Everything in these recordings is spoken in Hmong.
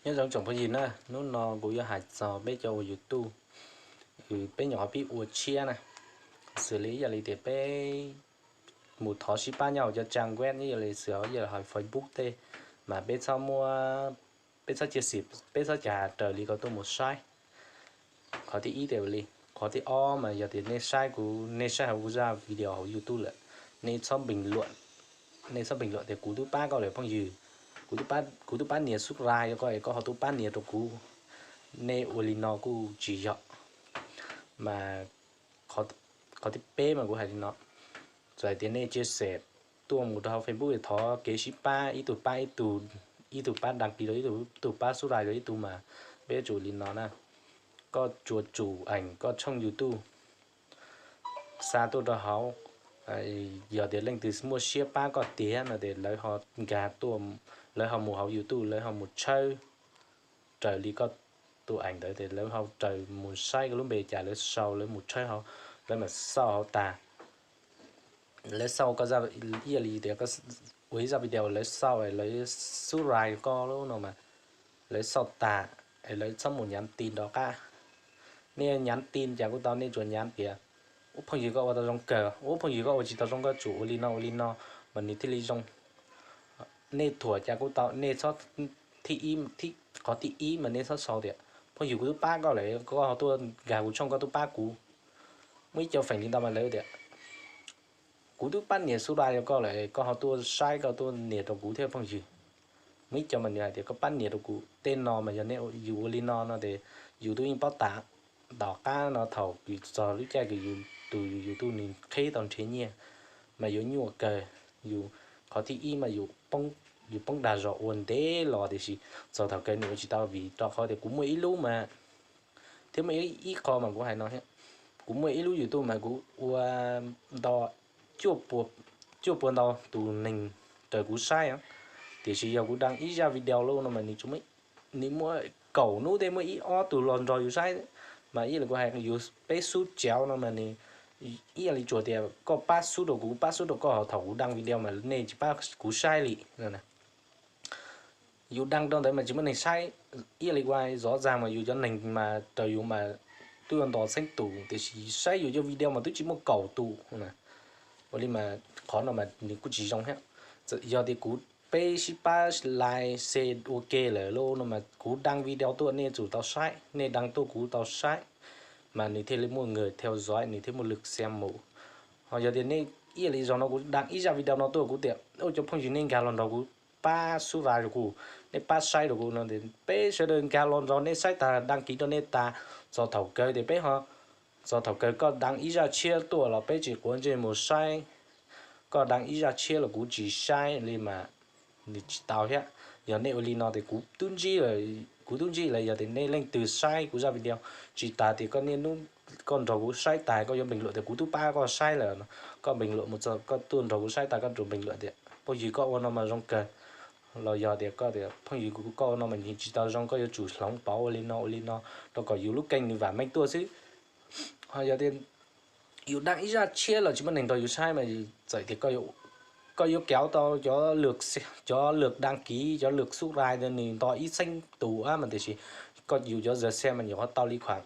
Nyob zoo tsoom phooj ywg na, hnub no kuv yuav hais txog peb cov ua YouTube, peb nyuam qhuav pib ua tshiab na, xws li ib yam li tias peb mus thov sib pab nyob hauv cov trang web ib yam li xws li hais Facebook tej, mas peb txhob muaj, peb txhob cia xim, peb txhob cia raws li ko tuaj mus saib. Qhov thib ib tias li, qhov thib ob mas yog tias nej saib kuv, nej saib hauv kuv zaj video hauv YouTube lawm, nej txhob bình luận, nej txhob bình luận tias kuv twb pab koj lawm phooj ywg, kuv twb pab nias subscribe rau koj es koj ho tuaj pab nias rau kuv. Nej ua li no kuj tsis yog. Mas qhov thib peb mas kuv hais li no, txawm hais tias nej chia sẻ tuaj mus rau hauv Facebook thov kev sib pab, ib tug pab ib tug, ib tug pab đăng ký rau ib tug, ib tug pab subscribe rau ib tug mas peb yuav tsum li no na. Koj tsuas tsum eem koj tshooj YouTube xa tuaj rau hauv. Yog tias leej twg muaj siab pab koj tiag no ces lawv ho nkag tuaj, lawv ho mus hauv YouTube, lawv ho mus tshawb raws li koj tus eem ntawd ces lawv ho raws mus saib koj lub npe cas lawv sau, lawv mus tshawb hauv, lawv mam xauj hauv tag. Lawv xauj koj, ib yam li tias ua ib zaj video lawv xauj, lawv subscribe koj lub no mas lawv xauj tag es lawv txhob mus nhắn tin rov qab. Nej nhắn tin cas kuj tau, nej tsuas nhắn tias ua phooj ywg koj ua tau zoo kawg, ua phooj ywg koj ua tsis tau zoo koj tsum ua li no ua li no mas nws thiaj li zoo. Nej thuam cas kuj tau, nej txhob, thib ib, qhov thib ib mas nej txhob sau tias phooj ywg kuv twb pab koj lawm koj ho tuaj nkag kuv tshooj koj twb pab kuv. Muaj ib co feem li ntawd mas lawv tias kuv twb pab nias subscribe rau koj lawm koj ho tuaj saib koj tuaj nias rau kuv thiab phooj ywg. Muaj ib co mas nws hais tias koj pab nias rau kuv. Tej no mas yog nej yus ua li no no ces yus twb yeej paub tas. Tom qab no thaum kws txog lub caij kws yus tus YouTube nws qheb tau nrhiav nyiaj mas yuav nyuaj kawg. Yus, qhov thib ib mas yus poob dag zog ua ntev los tiam sis txog thaum kawg nws ua tsis tau vim rau qhov tias kuv muaj ib lub mas, thiab muaj ib qho mas kuv hais no thiab, kuv muaj ib lub YouTube mas kuv ua nto, cuaj puas ntau tus neeg raws kuv saib os. Tiam sis yog kuv đăng ib zaj video lawm no mas nws muaj kaum hnub tej muaj ib ob tug los nrog yus saib. Mas ib yam li kuv hais yus, peb xub cauv no mas nws ib yam li tsuas tias koj pab xub rau kuv, pab xub rau koj, ho thaum kuv đăng video mas nej tsis pab kuv saib li. Yus đăng rau ntawd mas tsis muaj neeg saib, ib yam li kuv hais zov zag mas yus cov neeg mas raws yus mas twb yuav nto txheeb tus tiam sis saib yus cov video mas twb tsis muaj kaum tus. Ua li mas qhov no mas nws kuj tsis zoo thiab. Yog tias kuv, peb sib pab like share ua ke lawm lauj no mas kuv đăng video tuaj nej tsum tau saib, nej đăng tuaj kuv tau saib, mas nws thiaj li muaj người theo dõi, nws thiaj muaj lượt xem mus. Ho yog tias nej, ib yam li zaum no kuv đăng ib zaj video no tuaj kuv tias ua cov phooj ywg nej nkag los nrog kuv pab subscribe rau kuv, nej pab saib rau kuv no tias peb sawv daws nkag los nrog nej saib tag, đăng ký rau nej tag, txog thaum kawg tias peb ho, txog thaum kawg koj đăng ib zaj tshiab tuaj los peb tsis quav ntsej mus saib, koj đăng ib zaj tshiab los kuv tsis saib li mas nws tsis tau thiab. Yog nej ua li no tias kuv twb ntsib lawm, kuv twb ntsib lawm, yog tias nej leej twg saib kuv zaj video tsis tas tias koj niaj hnub koj nrog kuv saib tas koj yuav bình luận tias kuv twb pab koj saib lawm, koj bình luận mus txog koj tuaj nrog kuv saib tas koj rov bình luận tias phooj ywg koj ua no mas zoo kawg, los yog tias koj tias phooj ywg koj ua no mas nws tsis tau zoo, koj yuav tsum hloov pauv ua li no ua li no rau kom yus lub kênh nws vam meej tuaj xwb. Ho yog tias yus đăng ib zaj tshiab los tsis muaj neeg nrog yus saib mas txawm tias koj yuav kauv tau cov lượt đăng ký, cov lượt subscribe nws nto ib txheeb tus mas tiam sis koj yus cov giờ xem mas nyuam qhuav tau li khuam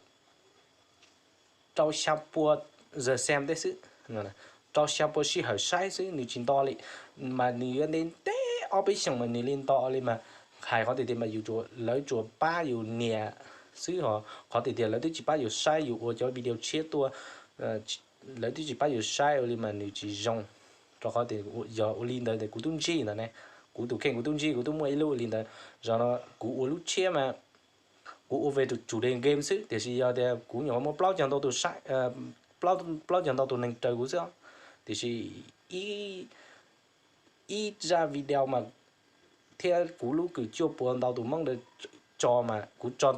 rau xya pua giờ xem tej xwb, rau xya pua sij hawm saib xwb nws tsis nto li. Mas nws yuav ntev ntev ob peb xyoos mas nws li nto li mas hais qhov tias tias mas yus, lawv tsuas pab yus nias xwb ho qhov tias tias lawv twb tsis pab yus saib yus ua cov video tshiab tuaj, lawv twb tsis pab yus saib ua li mas nws tsis zoo. Rau qhov tias yog ua li ntawd tias kuv twb ntsib ntawd ne, kuv tus kheej kuv twb ntsib, kuv twb muaj ib lub ua li ntawd. Zaum no kuv ua lub tshiab mas kuv ua về chủ đề game xwb tiam sis yog tias kuv nyuam qhuav muaj plaub caug ntau tus saib, plaub caug ntau tus neeg raws kuv xwb. Tiam sis ib zaj video mas thiab kuv lub kws cuaj pua ntau tus Hmoob ntawd tso mas kuv tso,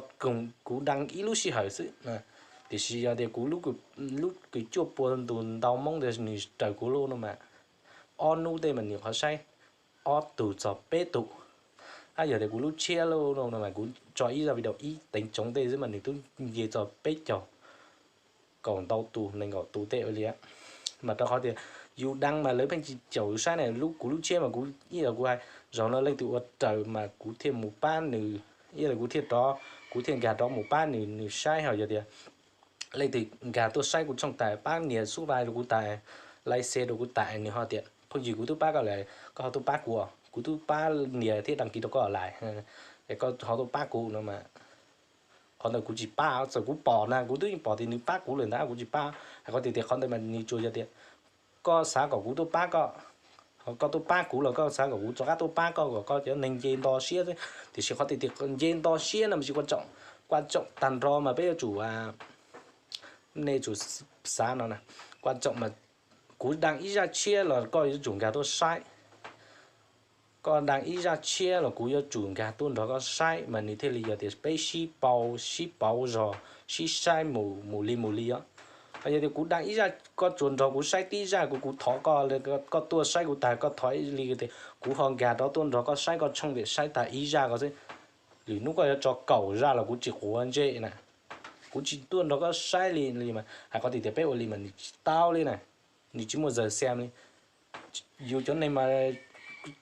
kuv đăng ib lub sij hawm xwb. Tiam sis yog tias kuv lub kws cuaj pua tus ntau Hmoob ntawd nws raws kuv lub no mas ob hnub tej mas nws qhov saib ob tug txog peb tug. Ab yog tias kuv lub tshiab lub no mas kuv tso ib zaj video ib teev tsoov tej xwb mas nws twb nce txog peb caug, kaum ntau tus, nees nkaum tus tej ua li. Mas rau qhov tias yus đăng mas lawv pheej tsis caum yus saib na, lub kuv lub tshiab mas kuv ib yam kuv hais, zaum no leej twg ua raws mas kuv thiaj mus pab nws Ib yam li kuv thiaj rov, kuv thiaj nkag rov mus pab nws, nws saib ho yog tias leej twg nkag tuaj saib kuv tshooj tas pab nias subscribe rau kuv tas, like share rau kuv tas, nws ho tias phooj ywg kuv twb pab koj lawm, koj ho tuaj pab kuv, kuv twb pab nias thiab đăng ký rau koj lawm, es koj ho tuaj pab kuv no mas qhov ntawd kuv tsis pab. Txawm kuv pom na kuv twb yeej pom tias nws pab kuv lawm ntag, kuv tsis pab. Hais qhov tiag tias qhov ntawd mas nws tsuas yog tias koj xav kom kuv tuaj pab koj, koj tuaj pab kuv los koj xav kom kuv rov qab tuaj pab koj kom koj cov neeg nce nto siab xwb. Tiam sis qhov tiag tias nce nto siab no mas tsis quan trọng, quan trọng tag nrho mas peb yuav tsum, nej tsum xav no, quan trọng mas kuv đăng ib zaj tshiab los koj yuav tsum nkag tuaj saib, koj đăng ib zaj tshiab los kuv yuav tsum nkag tuaj nrog koj saib mas nws thiaj li yog tias peb sib paub, sib paub zog, sib saib mus, mus li mus li os. Yog tias kuv đăng ib zaj koj tsuas nrog kuv saib tib zaj, kuv, kuv thov koj, koj tuaj saib kuv tag koj thov ib li tias kuv ho nkag rov tuaj nrog koj saib koj tshooj tias saib tag ib zaj ko xwb. Lwm hnub koj yuav tso kaum zaj los kuv tsis quav ntsej na. Kuv tsis tuaj nrog koj saib li, li mas hais qhov tiag tias peb ua li mas nws tsis tau li na, nws tsis muaj zag xiam li. Yus cov neeg mas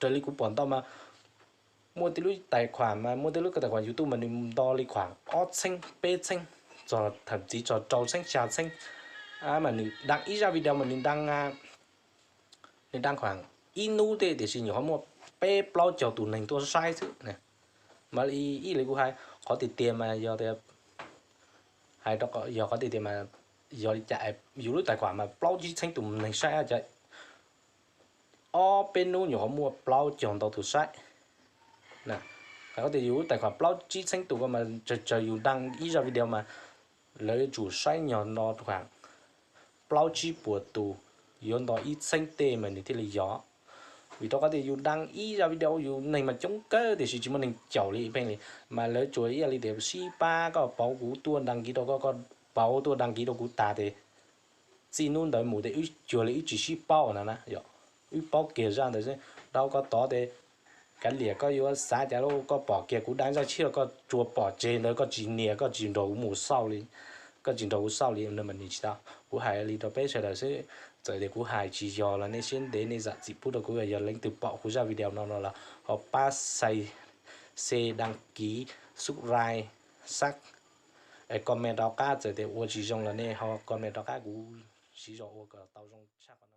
raws li kuv pom ntau mas muaj tej lub tài khoản mas, muaj tej lub tài khoản YouTube mas nws nto li khoảng ob txheeb peb txheeb, txog thậm chí txog rau txheeb xya txheeb, mas nws đăng ib zaj video mas nws đăng, nws đăng khoảng ib hnub tej tiam sis nyuam qhuav muaj peb plaub caug tus neeg tuaj saib xwb. Mas ib li kuv hais qhov tiag tiag mas yog tias, hais rau yog qhov tiag tias mas yog li cas yus lub tài khoản mas plaub tsib txheeb tus neeg saib cas ob peb hnub nyuam qhuav muaj plaub caug ntau tus saib. Hais qhov tias yus lub tài khoản plaub tsib txheeb tus ko mas tsawg tsawg yus đăng ib zaj video mas lawv yuav tsum saib nyog no khoảng plaub tsib puas tus, yuav nto ib txheeb tej mas nws thiaj li yog. Vim rau qhov tias yus đăng ib zaj video yus neeg mas coob kawg tiam sis tsis muaj neeg caum li pheej li, mas lawv tsuas ib yam li tias sib pab, koj pauv kuv tuaj đăng ký rau koj, koj pauv tuaj đăng ký rau kuv tas ces txij hnub ntawd mus ces wb cuag li wb tsis sib paub no na. Wb paub kiag zaj ntawd xwb, dhau koj tod ces kav liam koj yuav xav cas los koj pom kiag kuv đăng zaj tshiab los koj tsuas pom tseg ntawd koj tsis nias, koj tsis nrog kuv mus xauj li, koj tsis nrog kuv xauj li no mas nws tsis tau. Kuv hais li rau peb sawv daws xwb, txawm tias kuv hais tsis yog los nej siab ntev nej zam txim pub rau kuv, yog leej twg pom kuv zaj video no no los ho pab share, đăng ký, subscribe, sub, comment rov qab, txawm tias ua tsis zoo los nej ho comment rov qab kuv siv zog ua kom tau zoo tshaj qhov no.